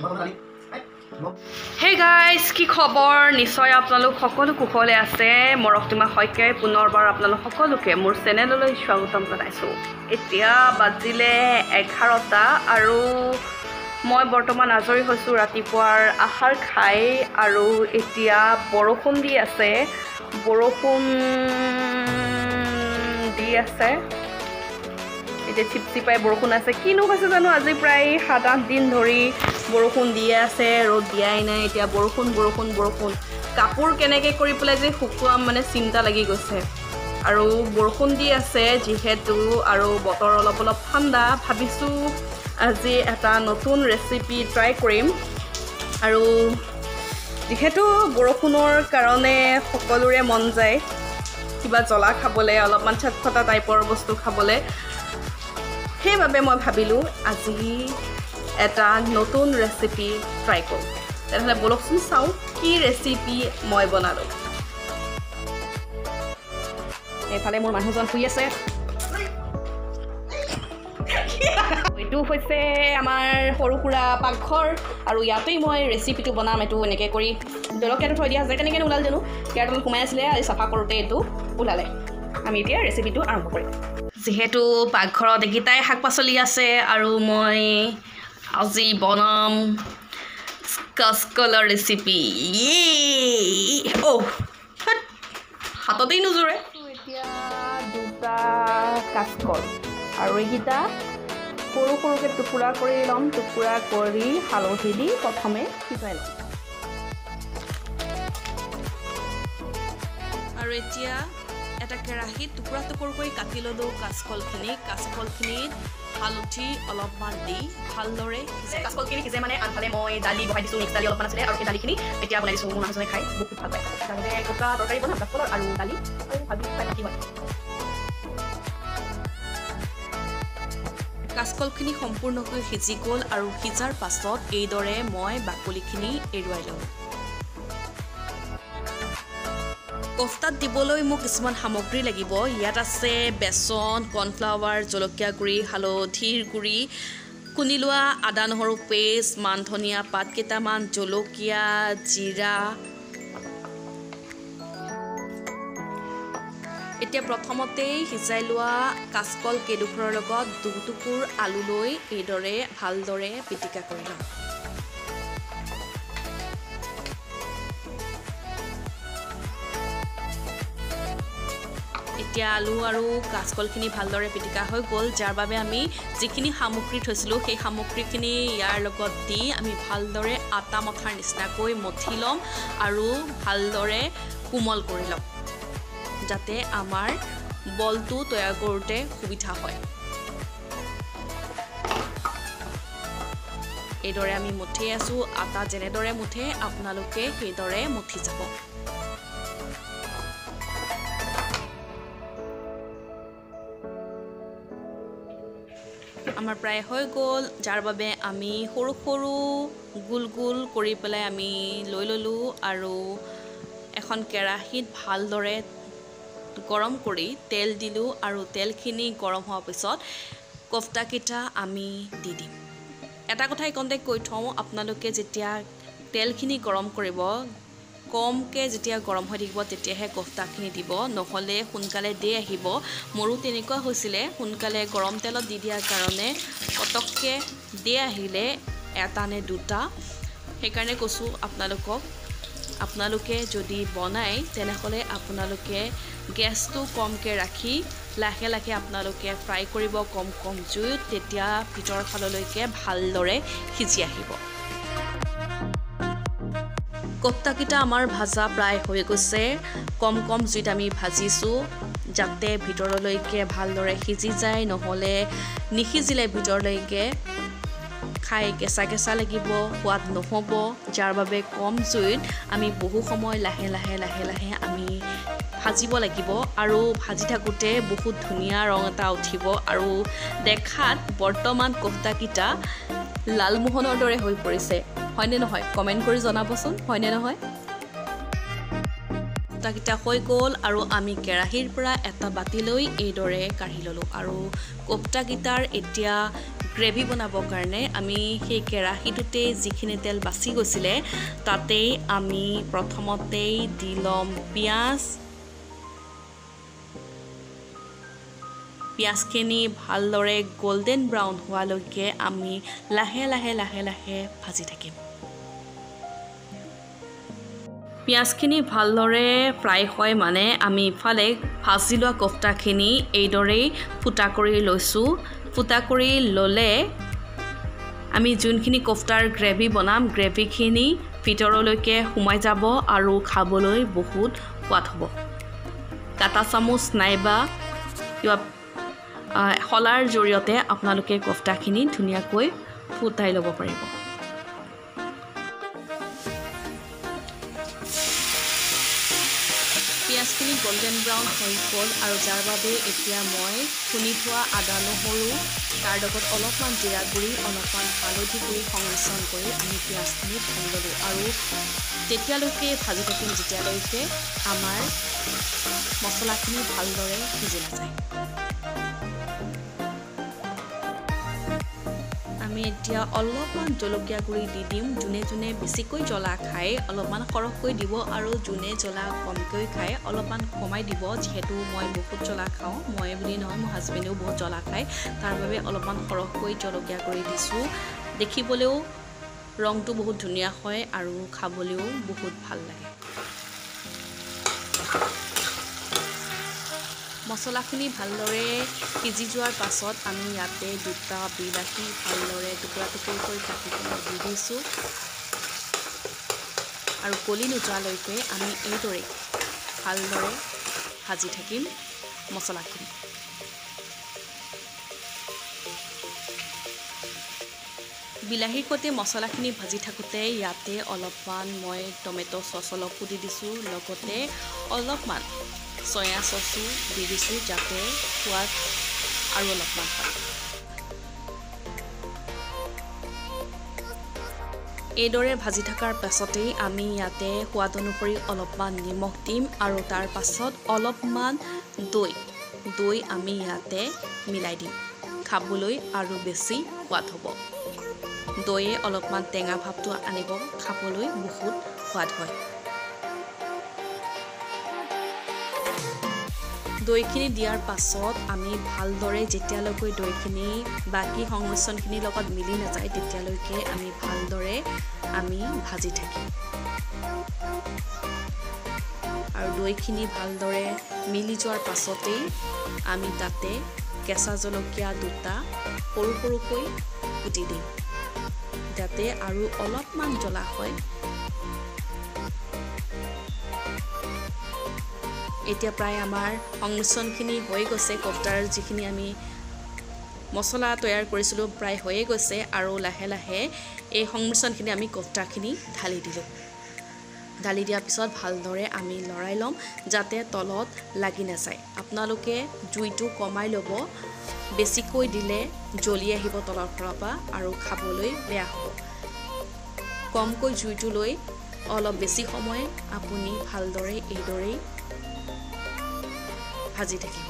Hey guys, কি খবৰ? নিশ্চয় আপোনালোক সকলো কুশলে আছে। মই ৰক্তিমা শইকীয়াই পুনৰবাৰ আপোনালোক সকলোকে মোৰ চেনেললৈ স্বাগতম জনাইছোঁ। এতিয়া বাজিলে 11টা আৰু মই বৰ্তমান আজৰি হৈছোঁ ৰাতিপুৱাৰ আহাৰ খাই। আৰু এতিয়া বৰষুণ দি আছে, বৰষুণ দি আছে, এতিয়া চিপচিপাই বৰষুণ আছে। কিনো হৈছে জানো, আজি প্ৰায় 7-8 দিন ধৰি বৰষুণ দিয়ে আছে, ৰ'দ দিয়াই নাই। এতিয়া বৰষুণ বৰষুণ বৰষুণ, কাপোৰ কেনেকৈ কৰি পেলাই যে শুকুৱাম মানে চিন্তা লাগি গৈছে। আৰু বৰষুণ দি আছে যিহেতু আৰু বতৰ অলপ অলপ ঠাণ্ডা, ভাবিছোঁ আজি এটা নতুন ৰেচিপি ট্ৰাই কৰিম। আৰু যিহেতু বৰষুণৰ কাৰণে সকলোৰে মন যায় কিবা জ্বলা খাবলৈ, অলপমান চটফটা টাইপৰ বস্তু খাবলৈ, সেইবাবে মই ভাবিলোঁ আজি এটা নতুন ৰেচিপি ট্ৰাই কৰোঁ। তেনেহ'লে ব'লকচোন চাওঁ কি ৰেচিপি মই বনালোঁ। এইফালে মোৰ মানুহজন শুই আছে। এইটো হৈছে আমাৰ সৰু সুৰা পাকঘৰ আৰু ইয়াতেই মই ৰেচিপিটো বনাম। এইটো এনেকৈ কৰি জলকীয়াটো থৈ দিয়া আছে, কেনেকৈ ওলাল জানো, কেৰাটত সোমাই আছিলে, আজি চাফা কৰোঁতে এইটো ওলালে। আমি এতিয়া ৰেচিপিটো আৰম্ভ কৰিম। যিহেতু পাকঘৰত এইকেইটাই শাক পাচলি আছে আৰু মই আজি বনাম কাচকলৰ ৰেচিপি। অ' হাততেই নোজোৰে। এতিয়া 2টা কাচকল আৰু এইকেইটা সৰু সৰুকৈ টুকুৰা কৰি ল'ম। টুকুৰা কৰি হালধি দি প্ৰথমে সিজাই ল'ম। আৰু এতিয়া এটা কেৰাহীত টুকুৰা টুকুৰকৈ কাটি ল'লোঁ কাচকলখিনি। কাচকলখিনিত হালধি অলপমান দি ভালদৰে কাচকলখিনি সিজে মানে আনফালে মই দালি বহাই দিছোঁ, মিক্স দালি অলপমান আছিলে আৰু সেই দালিখিনি এতিয়া বনাই দিছোঁ। মোৰ মানুহজনে খাই বহুত ভাল পায়। তাৰবাবে গোটা তৰকাৰী বনাম কাচকলৰ আৰু দালি আৰু ভাজি খাই কি হয়। কাচকলখিনি সম্পূৰ্ণকৈ সিজি গ'ল আৰু সিজাৰ পাছত এইদৰে মই বাকলিখিনি এৰুৱাই ল'লোঁ। কোফতাত দিবলৈ মোক কিছুমান সামগ্ৰী লাগিব। ইয়াত আছে বেচন, কৰ্ণফ্লাৱাৰ, জলকীয়া গুড়ি, হালধিৰ গুড়ি, খুন্দি লোৱা আদা নহৰু পেষ্ট, মান ধনিয়া পাত কেইটামান, জলকীয়া, জিৰা। এতিয়া প্ৰথমতেই সিজাই লোৱা কাচকল কেইডোখৰৰ লগত 2 টুকুৰ আলু লৈ এইদৰে ভালদৰে পিটিকা কৰি ল'ম। এতিয়া আলু আৰু কাচকলখিনি ভালদৰে পিটিকা হৈ গ'ল, যাৰ বাবে আমি যিখিনি সামগ্ৰী থৈছিলোঁ সেই সামগ্ৰীখিনি ইয়াৰ লগত দি আমি ভালদৰে আটা মঠাৰ নিচিনাকৈ মঠি ল'ম আৰু ভালদৰে কোমল কৰি ল'ম, যাতে আমাৰ বলটো তৈয়াৰ কৰোঁতে সুবিধা হয়। এইদৰে আমি মঠি আছোঁ। আটা যেনেদৰে মুঠে আপোনালোকে সেইদৰে মঠি যাব। আমাৰ প্ৰায় হৈ গ'ল, যাৰ বাবে আমি সৰু সৰু গোল গোল কৰি পেলাই আমি লৈ ল'লোঁ আৰু এখন কেৰাহীত ভালদৰে গৰম কৰি তেল দিলোঁ আৰু তেলখিনি গৰম হোৱাৰ পিছত কোফতাকেইটা আমি দি দিম। এটা কথা এইকণতে কৈ থওঁ, আপোনালোকে যেতিয়া তেলখিনি গৰম কৰিব, কমকৈ যেতিয়া গৰম হৈ থাকিব তেতিয়াহে কোফতাখিনি দিব, নহ'লে সোনকালে দে আহিব। মোৰো তেনেকুৱা হৈছিলে, সোনকালে গৰম তেলত দি দিয়াৰ কাৰণে পটককৈ দে আহিলে এটা নে দুটা। সেইকাৰণে কৈছোঁ আপোনালোকক, আপোনালোকে যদি বনায় তেনেহ'লে আপোনালোকে গেছটো কমকৈ ৰাখি লাহে লাহে আপোনালোকে ফ্ৰাই কৰিব কম কম জুইত, তেতিয়া ভিতৰৰ ফাললৈকে ভালদৰে সিজি আহিব। কোফতাকেইটা আমাৰ ভাজা প্ৰায় হৈ গৈছে। কম কম জুইত আমি ভাজিছোঁ যাতে ভিতৰলৈকে ভালদৰে সিজি যায়, নহ'লে নিসিজিলে ভিতৰলৈকে খাই কেঁচা কেঁচা লাগিব, সোৱাদ নহ'ব। যাৰ বাবে কম জুইত আমি বহু সময় লাহে লাহে লাহে লাহে আমি ভাজিব লাগিব। আৰু ভাজি থাকোঁতে বহুত ধুনীয়া ৰং এটা উঠিব আৰু দেখাত বৰ্তমান কোফতাকেইটা লালমোহনৰ দৰে হৈ পৰিছে, হয়নে নহয়? কমেণ্ট কৰি জনাবচোন, হয়নে নহয়? কোফতাকেইটা হৈ গ'ল আৰু আমি কেৰাহীৰ পৰা এটা বাতি লৈ এইদৰে কাঢ়ি ল'লোঁ। আৰু কোফতাকেইটাৰ এতিয়া গ্ৰেভি বনাবৰ কাৰণে আমি সেই কেৰাহীটোতেই যিখিনি তেল বাচি গৈছিলে তাতেই আমি প্ৰথমতেই দি ল'ম পিঁয়াজ। পিঁয়াজখিনি ভালদৰে গল্ডেন ব্ৰাউন হোৱালৈকে আমি লাহে লাহে লাহে লাহে ভাজি থাকিম। পিঁয়াজখিনি ভালদৰে ফ্ৰাই হয় মানে আমি ইফালে ভাজি লোৱা কোফতাখিনি এইদৰেই ফুটা কৰি লৈছোঁ। ফুটা কৰি ল'লে আমি যোনখিনি কোফতাৰ গ্ৰেভি বনাম গ্ৰেভিখিনি ভিতৰলৈকে সোমাই যাব আৰু খাবলৈ বহুত সোৱাদ হ'ব। কাটা চামুচ নাইবা কিবা শলাৰ জৰিয়তে আপোনালোকে কোফতাখিনি ধুনীয়াকৈ ফুটাই ল'ব পাৰিব। পিঁয়াজখিনি গল্ডেন ব্ৰাউন হৈ গ'ল আৰু যাৰ বাবে এতিয়া মই খুন্দি থোৱা আদা নহৰু তাৰ লগত অলপমান জিৰা গুড়ি অলপমান হালধি গুড়ি সংমিশ্ৰণ কৰি আমি পিঁয়াজখিনি ভাজি ল'লোঁ আৰু তেতিয়ালৈকে ভাজি থাকিম যেতিয়ালৈকে আমাৰ মছলাখিনি ভালদৰে সিজি নাযায়। আমি এতিয়া অলপমান জলকীয়া গুড়ি দি দিম। যোনে যোনে বেছিকৈ জ্বলা খায় অলপমান সৰহকৈ দিব আৰু যোনে জ্বলা কমকৈ খায় অলপমান কমাই দিব। যিহেতু মই বহুত জ্বলা খাওঁ, মই বুলি নহয় মোৰ হাজবেণ্ডেও বহুত জ্বলা খায়, তাৰ বাবে অলপমান সৰহকৈ জলকীয়া গুড়ি দিছোঁ। দেখিবলৈও ৰংটো বহুত ধুনীয়া হয় আৰু খাবলৈও বহুত ভাল লাগে। মছলাখিনি ভালদৰে সিজি যোৱাৰ পাছত আমি ইয়াতে দুটা বিলাহী ভালদৰে টুকুৰা টুকুৰকৈ কাটি পেলাই দি দিছোঁ আৰু গলি নোযোৱালৈকে আমি এইদৰে ভালদৰে ভাজি থাকিম মছলাখিনি। বিলাহীৰ সৈতে মছলাখিনি ভাজি থাকোঁতে ইয়াতে অলপমান মই টমেট' চচ অলপো দি দিছোঁ, লগতে অলপমান চয়া চচো দি দিছোঁ যাতে সোৱাদ আৰু অলপমান হয়। এইদৰে ভাজি থকাৰ পাছতেই আমি ইয়াতে সোৱাদ অনুসৰি অলপমান নিমখ দিম আৰু তাৰ পাছত অলপমান দৈ আমি ইয়াতে মিলাই দিম, খাবলৈ আৰু বেছি সোৱাদ হ'ব। দৈয়ে অলপমান টেঙা ভাৱটো আনিব, খাবলৈ বহুত সোৱাদ হয়। দৈখিনি দিয়াৰ পাছত আমি ভালদৰে যেতিয়ালৈকে দৈখিনি বাকী সংমিশ্ৰণখিনিৰ লগত মিলি নাযায় তেতিয়ালৈকে আমি ভালদৰে আমি ভাজি থাকিম আৰু দৈখিনি ভালদৰে মিলি যোৱাৰ পাছতেই আমি তাতে কেঁচা জলকীয়া দুটা সৰু সৰুকৈ কুটি দিম যাতে আৰু অলপমান জ্বলা হয়। এতিয়া প্ৰায় আমাৰ সংমিশ্ৰণখিনি হৈ গৈছে। কোফতাৰ যিখিনি আমি মছলা তৈয়াৰ কৰিছিলোঁ প্ৰায় হৈয়ে গৈছে আৰু লাহে লাহে এই সংমিশ্ৰণখিনি আমি কোফতাখিনি ঢালি দিলোঁ। ঢালি দিয়াৰ পিছত ভালদৰে আমি লৰাই ল'ম যাতে তলত লাগি নাযায়। আপোনালোকে জুইটো কমাই ল'ব, বেছিকৈ দিলে জ্বলি আহিব তলৰ ফালৰ পৰা আৰু খাবলৈ বেয়া হ'ব। কমকৈ জুইটো লৈ অলপ বেছি সময় আপুনি ভালদৰে এইদৰেই ভাজি থাকিব।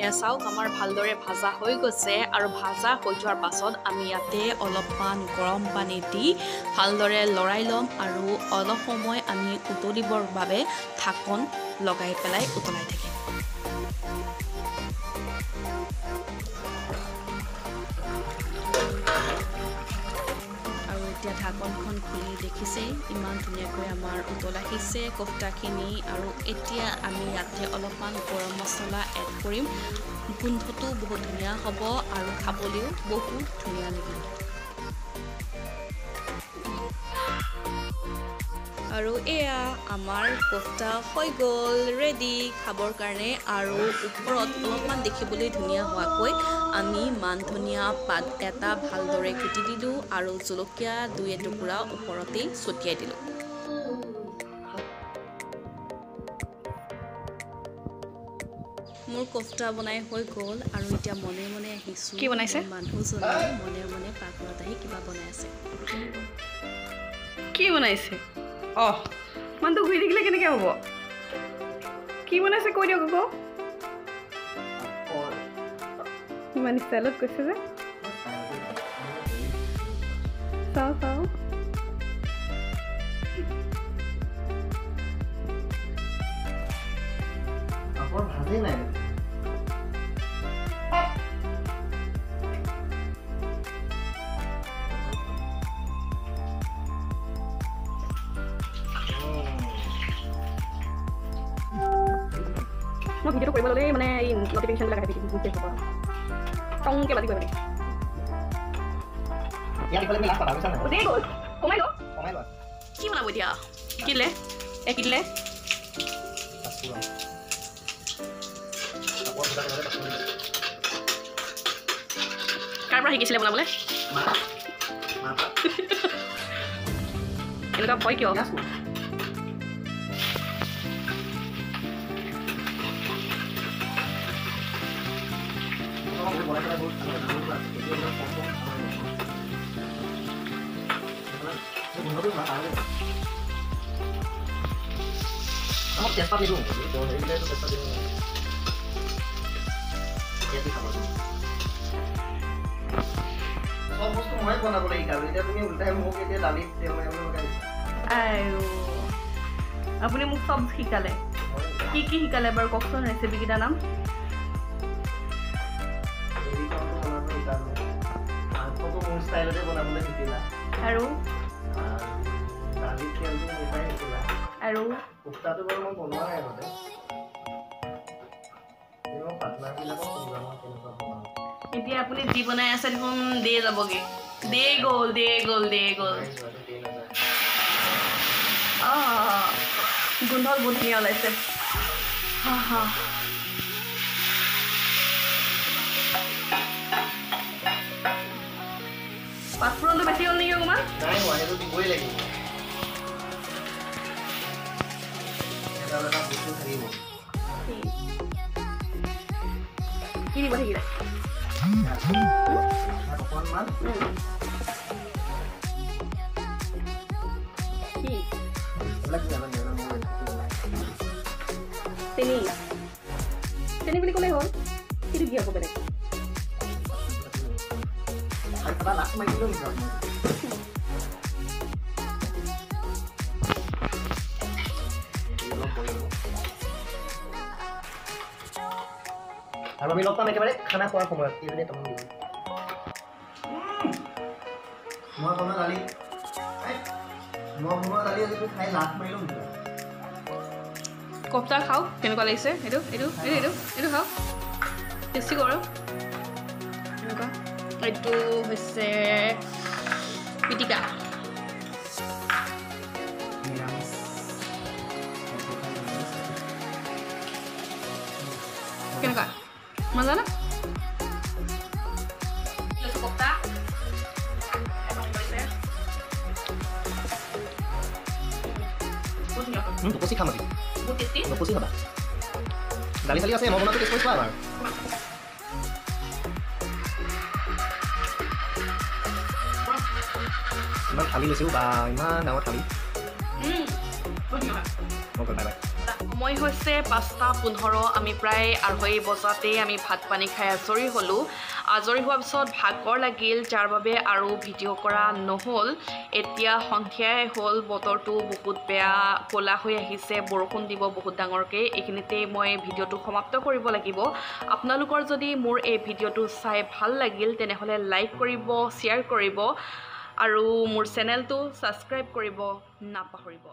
এয়া চাওক আমাৰ ভালদৰে ভাজা হৈ গৈছে আৰু ভাজা হৈ যোৱাৰ পাছত আমি ইয়াতে অলপমান গৰম পানী দি ভালদৰে লৰাই ল'ম আৰু অলপ সময় আমি উতলিবৰ বাবে ঢাকন লগাই পেলাই উতলাই থাকিম। আৰু এতিয়া ঢাকনখন খুলি দেখিছেই ইমান ধুনীয়াকৈ আমাৰ উতল আহিছে কোফতাখিনি। আৰু এতিয়া আমি ইয়াতে অলপমান গৰম মছলা এড কৰিম, গোন্ধটো বহুত ধুনীয়া হ'ব আৰু খাবলৈও বহুত ধুনীয়া লাগিব। আৰু এয়া আমাৰ কোফতা হৈ গ'ল ৰেডি খাবৰ কাৰণে। আৰু ওপৰত অলপমান দেখিবলৈ ধুনীয়া হোৱাকৈ আমি মান ধনিয়া পাত এটা ভালদৰে কুটি দিলোঁ আৰু জলকীয়া দুই এটুকুৰা ওপৰতেই ছটিয়াই দিলোঁ। মোৰ কোফতা বনাই হৈ গ'ল আৰু এতিয়া মনে মনে আহিছোঁ। কি বনাইছে মানুহজনে মনে মনে পাকঘৰত আহি কিবা বনাই আছে। কি বনাইছে? অহ, মানুহটো ঘূৰি থাকিলে কেনেকৈ হ'ব? কি বনাইছে কৈ দিয়ক আকৌ। ইমান ষ্টাইলত কৈছে যে। চাওঁ চাওঁ। ভাজি নাই। মই ভিডিঅ'টো কৰিব ল'লেই মানে এই নটিফিকেশ্যনবিলাক আহে ফেচবুকৰ, টংকৈ বাজি গৈ মানে। গ'ল কমাই ল। কি বনাব এতিয়া? কি দিলে? কি দিলে? কাৰ পৰা শিকিছিলে বনাবলৈ? এনেকুৱা ভয় কিয়? তেজপাত নিদিওঁ, তেজপাত দিওঁ। চব বস্তু ময়ে বনাবলৈ শিকালো, এতিয়া তুমি উল্টাই মোক এতিয়া দালিত তেল মাৰিবলৈ লগাই দিছা। আৰু আপুনি মোক চব শিকালে। কি কি শিকালে বাৰু কওকচোন, ৰেচিপিকেইটাৰ নাম? মাংসটো মোৰ ষ্টাইলতে বনাবলৈ শিকিলা, আৰু দালিত তেলটো মোৰ পৰাই শিকিলা, আৰু কোফতাটো বাৰু মই বনোৱা নাই আগতে। পাৰ্টনাৰবিলাকক সুধিবা মই কেনেকুৱা বনাওঁ। এতিয়া আপুনি যি বনাই আছে দেখোন দিয়ে যাবগৈ। দে গ'ল, দে গ'ল, দে গ'ল। অঁ, গোন্ধ বহুত ধুনীয়া ওলাইছে। হা হা। পাঁচফোৰণটো বেছি হ'ল নেকি অকণমান? নাই হোৱা, সেইটো দিবই লাগিব। এটা এটা বস্তু থাকিব। কি দিব থাকিলে? অকণমান কি? চেনি। চেনি বুলি ক'লেই হ'ল, কিন্তু কি আকৌ বেলেগ? আৰু আমি লগ পাম একেবাৰে খানা খোৱাৰ সময়ত। এইজনে তামোল দিব। মই বনোৱা দালি, মই বনোৱা দালি আজি খাই লাভ মাৰিলোঁ নেকি? কপ্তা খাওক, কেনেকুৱা লাগিছে? এইটো এইটো এইটো এইটো এইটো খাওক, টেষ্টি কৰোঁ। এনেকুৱা এইটো হৈছে পিটিকা। কেনেকুৱা মজা না? লৈছোঁ কপ্তা। দকচি খাম আজি, দকচি খাবা। দালি চালি আছে, মই বনাটো টেষ্ট কৰি চোৱা এবাৰ। ইমান থালি লৈছোঁ বা, ইমান ডাঙৰ থালি। Bye bye. সময় হৈছে 5:15। আমি প্ৰায় 2:30 বজাতেই আমি ভাত পানী খাই আজৰি হ'লোঁ। আজৰি হোৱাৰ পিছত ভাগৰ লাগিল, যাৰ বাবে আৰু ভিডিঅ' কৰা নহ'ল। এতিয়া সন্ধিয়াই হ'ল, বতৰটো বহুত বেয়া, ক'লা হৈ আহিছে, বৰষুণ দিব বহুত ডাঙৰকৈ। এইখিনিতেই মই ভিডিঅ'টো সমাপ্ত কৰিব লাগিব। আপোনালোকৰ যদি মোৰ এই ভিডিঅ'টো চাই ভাল লাগিল তেনেহ'লে লাইক কৰিব, শ্বেয়াৰ কৰিব আৰু মোৰ চেনেলটো ছাবস্ক্ৰাইব কৰিব নাপাহৰিব।